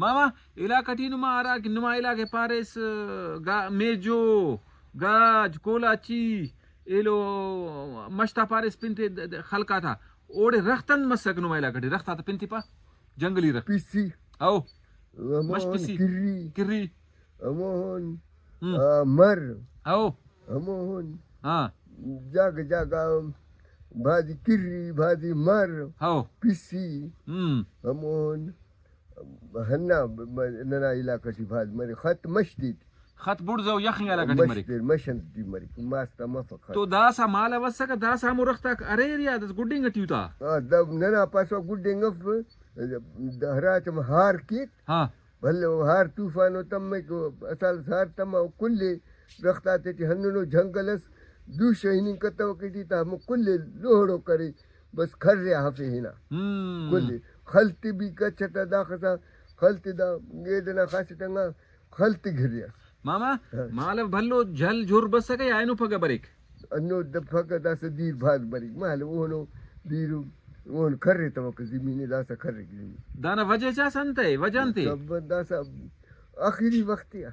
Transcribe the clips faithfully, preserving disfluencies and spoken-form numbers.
ماما، علاقہ ٹی نما ہرا کہ نما علاقہ پاریس، گا-، میجو، گاج، کولاچی، ایلو مش تا پاریس پن تے د-، د-، خلق آتا۔ اوڑے رخت انت مسک نما علاقہ ٹی، رخت آتا پن تے پا؟ جنگلی رخت۔ پسی۔ ہو۔ ہمون مش پسی۔ کری۔ کری۔ ہمون، ہم۔ آ، مر۔ ہو۔ ہمون۔ ہاں۔ جاگہ جاگہ بھازی کری، بھازی مر، ہو۔ پسی۔ ہم۔ ہمون۔ ہندا ب-، ب-، ننا علاقہ ٹی بھاز مرے، خط مش تے ٹی۔ خط بڑز او یخنگ علاقہ ٹی مش مرے۔ تے، مش انت ٹی مرے، ماس تا مفک خط۔ تو داسا مالو اسکہ، داسا ہمو رخت آک اریر یا دس گڈنگ ٹی اُتا؟ آ، دا ننا پاسو گڈنگ اف، دا ہراٹائم ہار کیک، ہاں۔ بھلو ہار طوفان و تمک، اسال ہار تما و کل ئے درخت آتے ٹی ہندنو جنگل اس، دوشہ ہننگ کتوکے ٹی تا ہمو کل ئے لوہڑو کرے، بس کھریا ہفے ہنا۔ ہم۔ کل ئے۔ خل تے بھی کچ تا داخسا، خل تے دا گیڈ ئنا خاسٹ انگا خل تے گھریاس۔ ماما، ہاں۔ مالو بھلو جھل جھر بسکہ یا اینو پگہ بریک؟ ہندن پگہ داسہ دیر بھاز بریک، مالو اوہنو دیر اوہن کھریتوکہ زمین ئے، داسہ کھریک زمین۔ دانا وجہ چاس انت ءِ؟ وجہ انت ءِ؟ سب داسہ آخری وخت ءِ۔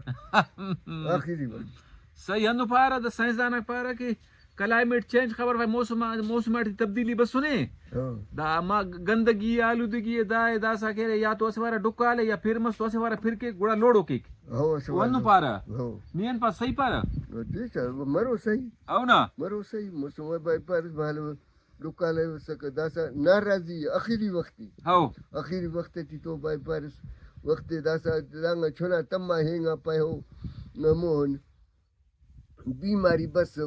آخری وخت۔ صحیح، ہندن پارہ دا سائنسدان آک پارہ کہ کلائمیٹ چینج خبر پائے، موسم، موسم ٹی تبدیلی بسنے۔ ہاں۔ دا ما گندگی، آلودگی ءِ دا ءِ داسہ کہ ارے یا تو اسہ وارا ڈکالے یا پھر مس تو اسہ وارا پھر کیک گڑا لوڑو کیک۔ ہو، اسہ او ہندن وارا۔ پارہ۔ ہو۔ نی انت پاس صحیح پارہ؟ ٹھیک ہے، مرو صحیح۔ او نا؟ مرو صحیح، موسم ءِ بھائی پارس بھالو۔ ڈکالہ اسکہ داسہ ناراضی ءِ، آخری وخت ءِ۔ ہو۔ آخری وخت ٹی تو بھائی پارس وخت ءِ داسہ دانگا چنا تما ہینگا پائے ہو، ہمون بیماری بس،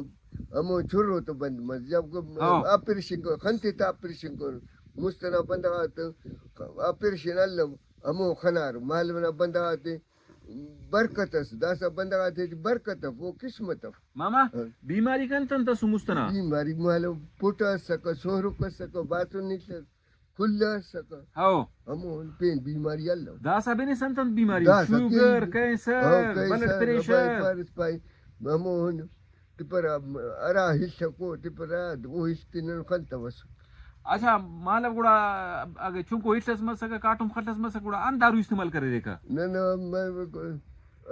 ہمو چرو تو بند مس، جب ہو۔ آپریشن کر، خن تے تا آپریشن کر، مست ئنا بندغ آتے آپریشن الو، ہمو خنار، مالو نا بندغ آتے برکت اس، داسہ بندغ آتے ٹی برکت اف، او قسمت اف۔ ماما، ہاں۔ بیماری کن تن تسو مست ئنا؟ بیماری مالو پٹ اسکہ، سہرک اسکہ، باسن نشتہ، کل اسکہ۔ ہو۔ ہمون پین بیماری الو۔ داسہ بنس انت انت بیماری؟ داسہ شوگر، پین۔ کینسر، ہو، کینسر، بلڈ پریشر۔ بھائی پارس پائے، ہمون۔ تپرہ ہرا ہلکو تپرہ او ہل تے نن خنتوس۔ اچھا مالو گڑا اگہ چنکو ہل اس مسکہ، کاٹم خل اس مسکہ، گڑا انت دارو استعمال کریرکہ؟ نن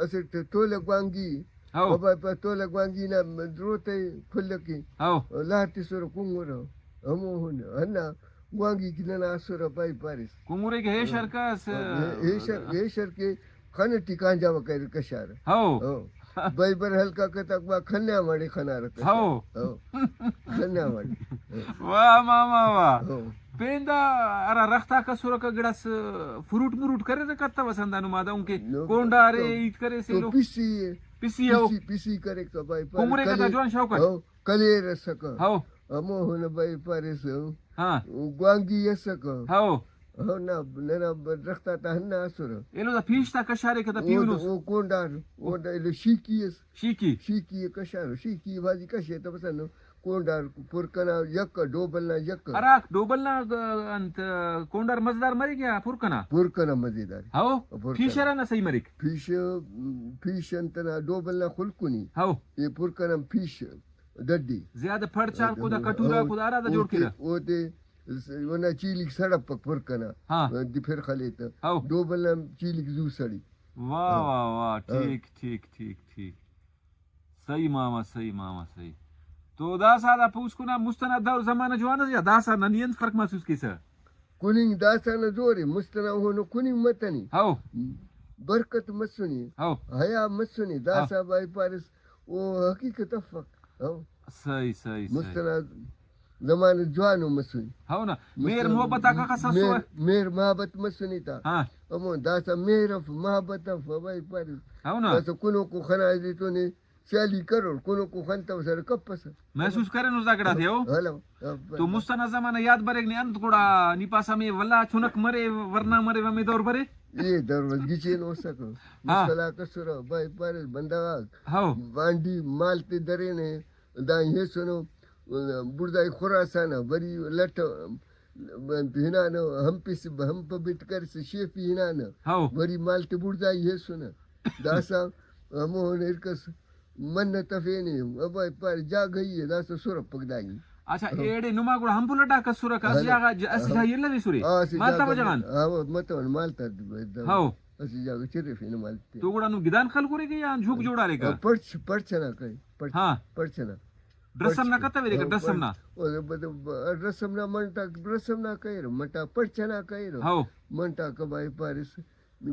اسٹ تولہ گوانگی، ہو۔ بابا پا تولہ گوانگی نا دروت ءِ کھلکے، ہو۔ لار تسرہ کنگرہ، ہمو ہن ہندا گوانگی کہ ننا اسرہ پائے پاریس۔ کنگرے کہ ہیشر کس۔ ہیشر، ہیشر کہ خن ٹی کانجاوہ کریر کشارہ۔ ہو۔ ہو۔ بھئی بر ہلکا کتاک با کھنیا ماڑے خنارہ کشارہ۔ ہو۔ ہو۔ کھنیا ماڑے۔ واہ ماما واہ۔ ہو۔ پین دا ہرا رخت آک اسرکہ گڑاس فروٹ مروٹ کریرہ کتوس ہندا نما دہنکہ نو، کونڈا ارے تو، ہیت کریسے تو ایلو۔ پسی ءِ۔ پسی ءِ، ہو۔ پسی، پسی کریکہ بھئی پاریس۔ کنگرے کتا کلیر، جوان شوق اٹ۔ ہو۔ کلیر اسکہ۔ ہو۔ ہمو ہن بھئی پاریس۔ ہاں۔ گوانگی اسکہ۔ ہو۔ ہو نا، ننا درخت آتا ہندا اسرہ۔ ایلو دا پیش تا کشاریکہ دا او پیہنوس۔ او کونڈار، او دا ایلو شیکی اس۔ شیکی۔ شیکی کشارہ، شیکی بھازی کشے تہ بس ہندن کونڈار پر کنا یکہ، ڈوبل نا یکہ۔ ہراک ڈوبل نا، انت، کونڈار مزیدار مریک یا پر کنا؟ پر کنا مزیدار۔ ہو، پر پیش کنا۔ ہرا نا صحیح مریک؟ پیش، پیش انت نا ڈوبل نا خلکنی۔ ہو۔ اے پر کنا پیش۔ ڈڈی۔ زیادہ پڑچ آن خدا کٹورہ ہو، خدا ہرا دا جوڑ اوتے، کیرہ۔ اوتے س-، اونا چیلیک سڑپک پر کنا۔ ہاں۔ دی پھر خلے تہ۔ ہو۔ ڈوبل نا چیلیک زو سڑی۔ واہ، ہاں۔ واہ، واہ، ہاں۔ ٹھیک، ٹھیک، ٹھیک، ٹھیک۔ صحیح ماما، صحیح ماما، صحیح۔ تو داسہ دا پوسکن آ مست ئنا دور زمانہ جوان ئس یا داسہ نا نی انت فرق محسوس کیسہ؟ کننگ داسہ نا زورے، مست ئنا اوہنو کننگ متنے۔ ہو۔ برکت مسنے۔ ہو۔ حیا مسنے۔ ہو۔ داسہ بھائی پاریس او حقیقت افک۔ ہو۔ صحیح، صحیح، مست صحیح۔ ئنا زمانہ جوانو مسنے۔ ہو نا۔ مست مہر محبت آک اخس مہر، اسوہ۔ مہر محبت مسنے تا۔ ہاں۔ ہمو داسہ مہر اف، محبت اف، بھائی پاریس۔ ہو نا۔ داسہ کنوکو خنا دے تو نے سیالی کرور، کنوکو خنتوسرہ کپسہ۔ محسوس کرینس دا گڑاتے، ہو؟ ہلو۔ تو مست ئنا زمانہ یاد بریک نے انت گڑا نی پاسہ ہمے ولا چنک مرے، ورنا مرے، ہمے دور برے؟ اے دور بس گچین اوسکہ۔ ہاں۔ مست آک اسرہ، بھائی پاریس بندغ آک۔ ہو۔ بانڈی مال تے درینے، دائیں ہیسنو، بڑزائی خراسانہ، وری لٹ ہنانہ، ہمپس، ہمپ بٹ کرسہ شیفی ہنانہ۔ ہو۔ وری مال تے بڑزائی ہیسنہ۔ داسہ ہموہن ہرکس منت تفینے، ابا پارے جاگہ ای اے، داسہ سرپک دائی۔ اچھا، ہو۔ ایڑے نما گڑا ہمپ لڈاک اسرکہ، اسہ ہلو۔ جاگہ ج-، اسہ ہو۔ جاگہ یلہ بسرے۔ ہاں، اسہ مالتا جاگہ وجہ غان۔ ہاں، متون مالتا۔ ہو۔ اسہ جاگہ چرفینہ مالتے۔ تو گڑا نم گدان خلکرے کہ یا جھوک جوڑاریکہ؟ او پڑچ، پڑچ ئنا کائے، پڑچ، ہاں۔ پڑچ ئنا۔ ڈرسم نا پڑچ، کتویرے کہ ہاں، ڈرسم نا؟ پڑچ۔ او ب-، ب-، ڈرسم نا منٹا، ڈرسم نا کائرہ، منٹا پڑچ ئنا کائرہ۔ ہاؤ۔ منٹا کبائی پارس،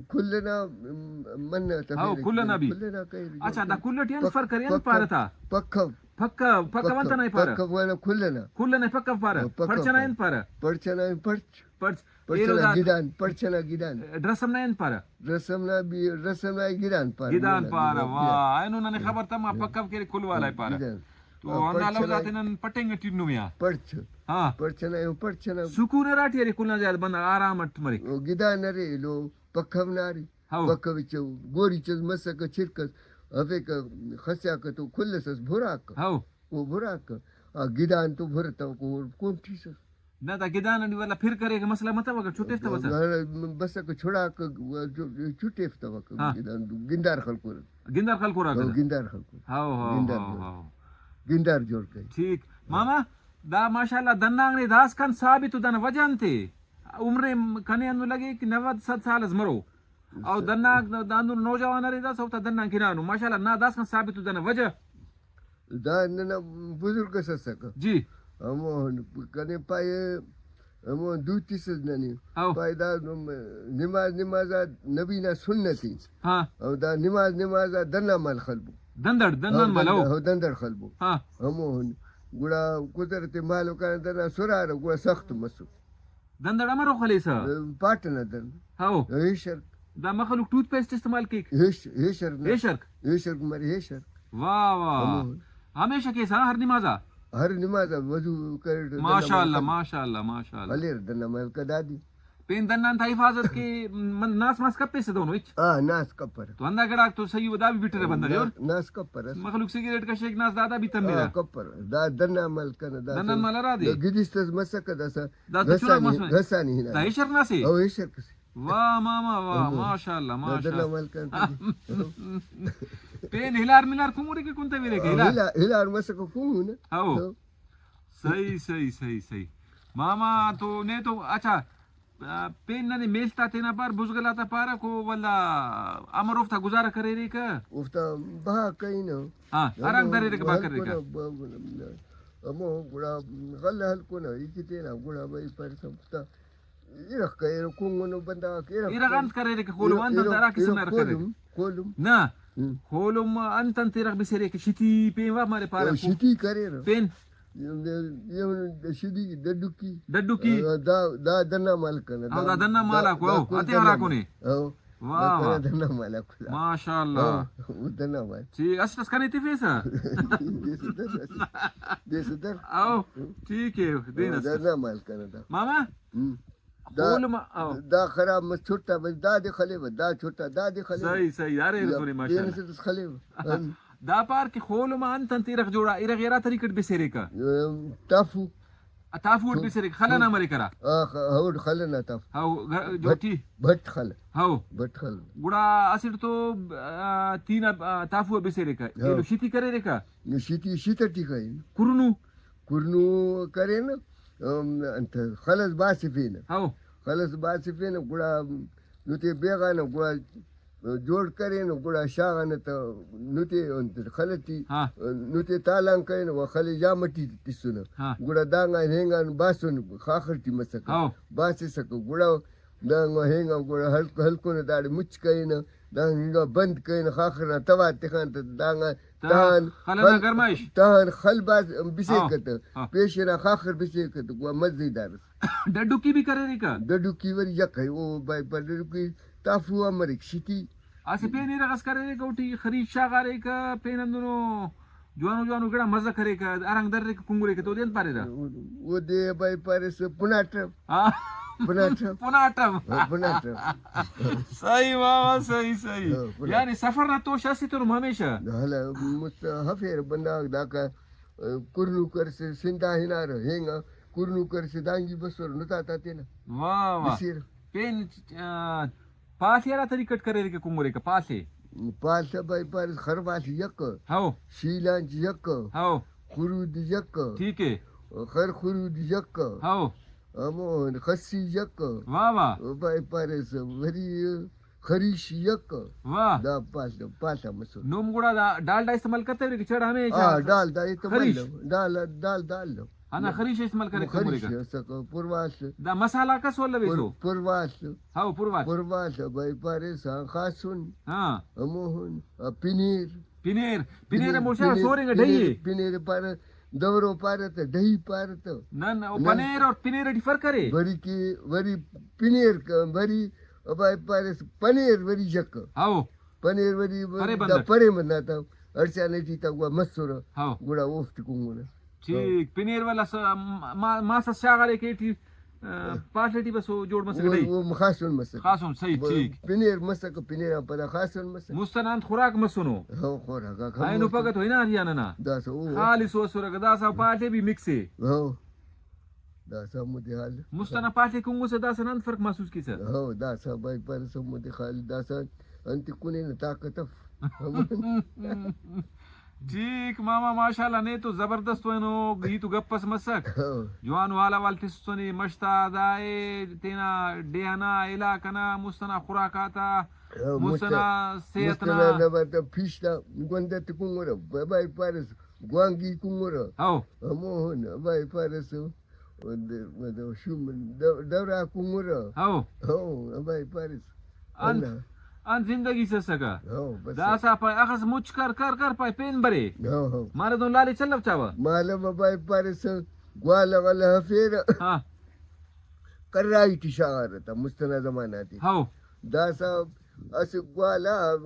کل ئنا، م-، من نا ہاؤ، تفیرہ کل ئنا کہ بھی۔ کل ئنا کائرہ۔ اچھا، دا کل ئٹی انت پک-، فرق ارے، انت پک-، پارہ تا؟ پکو۔ پکو، پکو انت ئنا پارہ؟ پکو ئنا کل ئنا۔ کل ئنا پکو پارہ؟ ہاں، پکو پڑچ ئنا پارہ۔ انت پارہ؟ پڑچ ئنا انت پڑچ۔ پڑچ۔ پڑچ ایلو ئنا دا گدان، پڑچ ئنا گدان۔ ڈرسم نا انت پارہ؟ ڈرسم نا بھی، ڈرسم نا گدان پارہ۔ گدان پارہ، گدان۔ واہ، اینو ننے خبر تما، ہاں۔ پکو کہ کل والا پارہ۔ گدان۔ تو ہاں، ہندا پڑچ لوز ئنا آتے نن پٹینگ ٹی ہنویا۔ پڑچ۔ ہاں۔ پڑچ ئنا، پڑچ ئنا۔ سکون ہراٹی ارے کل آن زیادہ بندغ آرام اٹ مریک۔ او گدان ارے ایلو، پکو نا ارے۔ ہاؤ۔ پکو چو، گوری چس مسکہ چرکس، ہفیکہ خسیاکہ تو کل ئس اس بھراکہ۔ ہاؤ۔ او بھراکہ۔ آ گدان تو بھرتوکہ، او کون ٹیسس۔ نہ، دا گدان ئٹی ولا پھر کریکہ، مسئلہ متوکہ، چھٹیفتوسہ۔ بسکہ چھڑاکہ، چھٹیفتوکہ، ہاں۔ گدان گندار خلکرہ۔ گندار خلکرہ ہاؤ، کنا؟ گندار خلکرہ۔ ہاؤ، ہاؤ، گندار ہاؤ، جوڑ۔ ہاؤ۔ گندار جوڑ کری۔ ٹھیک۔ ماما، دا ماشاءاللہ دنانگ نے داسکان ثابت ءُ، دانا وجہ انتے؟ عمر کنے ہندن لگے کہ نود صد سال اس مرو۔ او دنانگ دا ہندن نوجوان ارے، داسہ اوفتا دنانگ ہنانو۔ ماشاءاللہ نا داسکان ثابت ءُ، دانا وجہ؟ دا ننا بزرگ اس اسکہ۔ جی۔ ہمو کنے پائے، ہمو دوتس اس ننے۔ ہاؤ۔ پائے دا نماز، نماز آ نبی نا سنت ءِ۔ ہاں۔ او دا نماز، نماز آ دنا مال خلبو۔ دندڑ، دنان ہاؤ، مال، دندڑ، ہاؤ۔ ہاؤ، دندڑ خلبو۔ ہاں۔ ہمو گڑا قدرت مالو کنا دنا سرارہ، گڑا سخت مسو۔ دندڑ امرو خلیسہ؟ پاٹ ئنا دند۔ ہاؤ۔ ایشرک۔ دا مخلوق ٹوتھ پیسٹ استعمال کیک؟ ایش-، ایشرک نا۔ ایشرک؟ ایشرک مرے ایشرک۔ واہ واہ۔ ہمو۔ ہمیشہ کیسہ ہر نماز آ؟ ہر نماز آ وضو کریٹ، دنا ماشاءاللہ، ملک۔ ماشاءاللہ، ماشاءاللہ۔ ہلیر دنا ملک دادی۔ پین دنان تا حفاظت کے من ناس ماس کپیسہ دہنو ہچ؟ آ، ناس کپرہ۔ تو ہندا گڑاک تو صحیح و دا بھی بٹرہ بندغ نا-، اور؟ ناس کپرہ۔ مخلوق سگریٹ کشیک، ناس دادا بھی تمرہ۔ آ، کپرہ۔ دا دنان ملک کنا دا دنان سا-، مال ہرادے؟ دا گدیست اس مسکہ داسہ۔ دا تو چناک گھسانی، مسنے۔ گھسانی ہنا۔ دا ایشرک نا سے؟ او ایشرک سے۔ واہ ماما واہ، ہمو۔ ماشاءاللہ، دا ماشاءاللہ۔ دنا ملک انت۔ پین ہلار ملار کمرے کہ کنتویرے کہ ہلار؟ ہلار، ہلار مسکہ کمو نا۔ ہاؤ۔ ہاؤ۔ صحیح، صحیح، صحیح، صحیح۔ ماما تو نے تو، اچھا، آ، پین ننے میڷ تا تینا پار، بزگل آتا پارکو، ولدا امر اوفتا گزارہ کریرے کہ؟ اوفتا بہا کینہ۔ ہاں، ہمو ہرانگ دریرے کہ بہا کریرے کہ؟ ہلکونہ، ب-، ب-، ہمو گڑا غلہ ہلکونہ، ای کہ تینا گڑا بھئی پارسہ اوفتا ارغ کریرہ، کنگنو بندغ آک ارغ ارغ انت کریرے کہ خولم انت انت ہرا قسم نا ارغ کریرے؟ خولم، خولم۔ نہ، ہم۔ خولم انت انت ارغ بسرے کہ شتی پین وا مارے پارہ او کو؟ شتی کریرہ۔ پین؟ ایہن شدی ڈڈکی۔ ڈڈکی۔ آ، دا، دا دنا مال کنا، او، دا، دا دنا مال آکو، دا او، کل اتے دنا ہرا مال۔ کنے۔ او۔ واہ، دا کنا واہ۔ دنا مال آکو دا۔ ماشاءاللہ۔ او، او دنا مال۔ ٹھیک، اسٹ اس کنے تفیسہ؟ دے صدر، دے صدر۔ او، ٹھیک ہے، دین او، اسٹ۔ دنا مال کنا دا۔ ماما؟ ہم۔ دا، خولم آ، او۔ دا خراب مس چھٹا، بس دا دے خلیوہ، دا چھٹا، دا دے خلیوہ۔ صحیح، صحیح، ارے یا رسول ماشاءاللہ۔ پین سے خلیوہ۔ ہم۔ دا پار کہ خولم آ انت انت ارغ جوڑا، ارغ ارا طریقٹ بسیرے کا؟ ام، ٹافو۔ آ، ٹافو اٹ بسیرے کا، خل ئنا مریک ہرا؟ آ، خ-، ہور خل ئنا ٹافو۔ ہاؤ، گھ-، جو بھٹ، ٹی۔ بھٹ خل۔ ہاؤ۔ بھٹ خل۔ گڑا اسٹ تو، آ، تینا، آ، ٹافو بسیرے کا۔ ہاؤ۔ ایلو شیتی کریرے کا؟ نو شیتی، شیت ٹی کائن۔ کرنو؟ کرنو کرینہ، ام، انت خل ئس باسفینہ۔ ہاؤ۔ خل ئس باسفینہ، گڑا نتے بیغانہ، گڑا جوڑ کرینہ، گڑا شاغانہ تہ نتے انت خل ٹی، ہاں۔ نتے تالان کرینہ و خل جام ٹی تسنہ۔ ہاں۔ گڑا دانگان ہینگان باسن خاخر ٹی مسکہ۔ ہاؤ۔ باسسکہ، گڑا دانگان ہینگان گڑا ہلک-، ہلکونہ داڑے مچ کرینہ، دانگان ہنگا بند کرینہ، خاخر نا توار تخانہ تہ دانگان تا-، تہان خل ئنا خل، گرمائش۔ تہان خل باز بسیکہ ہاں، تہ، ہاں۔ پیشن آ خاخر بسیکہ تہ، گڑا مزیدار اس۔ ڈڈکی بھی کریرے کا؟ ڈڈکی وری یک ءِ، او بھائی پر ڈڈکی ٹافو آ مریک، شیتی۔ اسہ پین ارغ اس کریرے کا، اوٹی خریش شاغارے کا، پین ہندنو جوانو جوانو گڑا مزہ کریکہ، ارانگ دریکہ، کنگریکہ، تو دین پاریرہ؟ اودے بھائی پاریسہ پناٹم۔ ہاں۔ پناٹم۔ پناٹم۔ ہاں، پناٹم۔ صحیح ماما، صحیح، صحیح۔ ہاں، پناٹم۔ یعنی سفر نا توش اسہ تون ہمیشہ۔ ہلا، مست ہفیر بندغ داکا، کرنو کرسہ سندھ آ ہنارہ، ہینگا کرنو کرسہ دانگی بسر نتاتا تینا۔ واہ، واہ۔ بسیر۔ پین، آ، پاڷ ئے ہرا طریقہ ئٹ کریرے کہ کنگرے کہ پاڷ ئے؟ پاڷ تہ بھائی پاریس خر پاڷ یک ءِ۔ ہو۔ شیلانچ یک ءِ۔ ہو۔ خرود یک ءِ۔ ٹھیک ہے۔ خر خرود یک ءِ۔ ہو۔ ہمو خسی یک ءِ۔ واہ واہ۔ بھائی پاریس وری خریش یک۔ واہ۔ دا پاڷ، پاڷ آ مسر۔ نم گڑا دا ڈالڈا استعمال کرتے ہوئے کہ چڑ ہمیں آ، چا-، ڈال دا استعمال خریش۔ الو۔ ڈال، ڈال دا الو۔ ہندا خریش استعمال کرے خریش کمرے کا۔ اسکو پرواس۔ دا مسالہ کس ولوے پر-، تو؟ پرواس۔ ہاؤ، پرواس۔ پرواس بھائی پاریسا خاصن۔ ہاں۔ ہموہن، آ، پنیر۔ پنیر، پنیر پنیر، موشا پنیر، سورنگ پنیر، ڈہی اے۔ پنیر پارہ، دورو پارہ تہ، ڈہی پارہ تہ۔ نن، او نن پنیر اور پنیر ٹی فرق ارے؟ وری کہ، وری پنیر ک-، وری ابا پاریس پنیر وری جک۔ ہاؤ۔ پنیر وری پرے دا بندٹ۔ پرے بنداتا۔ اڑچانے ٹی تا گوا مسرہ۔ ہاؤ۔ گڑا اوفتے کنگرہ۔ ٹھیک، پنیر والا س-، ما-، ماسس شاغارے کہ ٹی آ، پاڷ ٹی بس او جوڑ مسکہ او، ڈئی۔ او خاسن مسکہ۔ خاسن، صحیح، ٹھیک۔ پنیر مسکہ، پنیر آن پدا خاسن مسکہ۔ مست ئنا انت خوراک مسنو؟ ہو، خوراک آک ہم اینو مسنو۔ پگہ تو ہنار ہی آ ننا۔ داسہ او۔ خالص او اسرکہ، داسہ پاڷ ءِ بھی مکس ءِ۔ ہو۔ داسہ ہمودے حال۔ مست ئنا پاڷ ءِ کنگسہ داسہ نا انت فرق محسوس کیسہ؟ ہو، داسہ بھائی پارسہ ہمودے خال، داسہ انت کننگ نا طاقت اف۔ ٹھیک ماما، ماشاءاللہ، نے تو زبردست اینو ہیت و گپ اس مسک۔ ہاں۔ جوانو حال احوال تسنے، مش تا دائے تینا ڈیہہ ئنا، علاقہ نا، مست ئنا خوراک آتا، ہاں، مست مست ئنا صحت مست ئنا۔ نا نبات پیش تا گوندہ تے کنگرہ، بھائی پارس گوانگی کنگرہ۔ ہاؤ۔ ہموہن بھائی پارس۔ ود-، ود-، شوم دو-، دورا کنگرہ۔ ہو۔ ہو، ابا پارس۔ انت، اللہ۔ انت زندگی سسکہ۔ ہو، بس۔ داسہ پائے اخس مچ کر، کر، کر پائے پین برے۔ ہو، ہو۔ مالو دہن لالے چلو چاوہ۔ مالو ابا پارس، گوالہ غلہ ہرفیرہ۔ ہاں۔ کرائی ٹی شاغارہ تا مست ئنا زمانہ ٹی۔ ہو۔ داسہ اسہ گوالہ،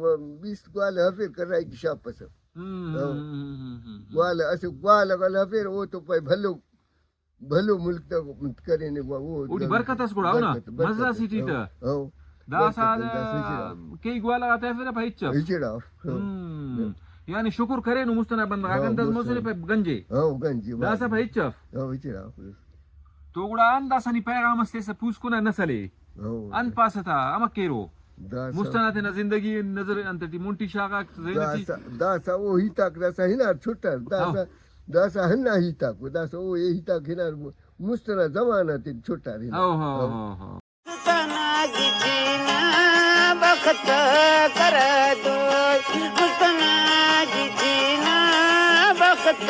بیست گوالہ ہرفیر کرائی ٹی شاغپسہ۔ ہم، ہو۔ ہم، ہم، ہم، ہم۔ گوالہ، اسہ گوالہ غلہ ہرفیر، او تو پائے بھلو بھلو ملک تا کرینے گوا، او اوٹی برکت اس گڑا، او نا؟ برکت، برکت مزہ اس۔ اسیٹی ہو، تہ۔ ہو۔ داسہ برکت اس، داسہ ہچڑا۔ کئی گوالہ غاتا ہرفیرہ پہ ہچ اف۔ ہچڑا اف، ہو۔ ہم۔ یعنی شکر کرینو مست ئنا بندغ آک ہو، انت اس مست مسنے ئنا۔ پہ گنجے۔ ہو، گنجے داسہ بھائی۔ پہ ہچ اف۔ ہو، ہچڑا اف۔ تو گڑا انت داسہ نی پیغام اس تیسہ پوسکن آ نسل ئے۔ ہو۔ انت پاسہ تا امر کیرو؟ داسہ مست ئنا تینا زندگی نظر انت ٹی مون ٹی شاغاک، ذہن ٹی۔ داسہ، داسہ او ہیتاک داسہ ہنار چھٹار، داسہ، ہاں۔ داسہ ہندا ہیتاک، داسہ او اے ہیتاک ہنار مست ئنا زمانہ تین چھٹار ہنار۔ ہاں، ہاں، ہاں۔ ہاں، ہاں۔ مست ئنا گچین آ بخت کرا دوست، مست ئنا گچین آ بخت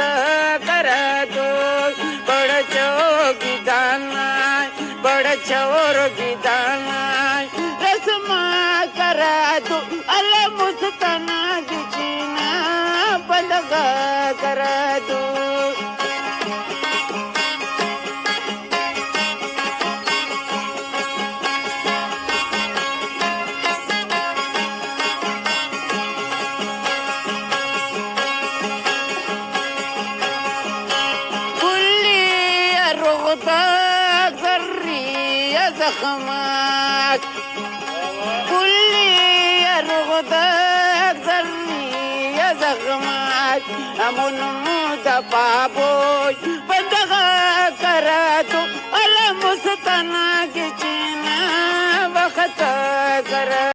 کرا دوست، بڑچو گدانا بڑچ اور گدانا رسم کرا تو، اللہ مست ئنا گچین آ بندغ کرا تو۔ کلی ءِ رغداک زری ءِ زخماک، کلی ءِ رغداک زری ءِ زخماک، ہمو نمو دا پابوئی بندغ آک ارا تو، الم است انا گچین۔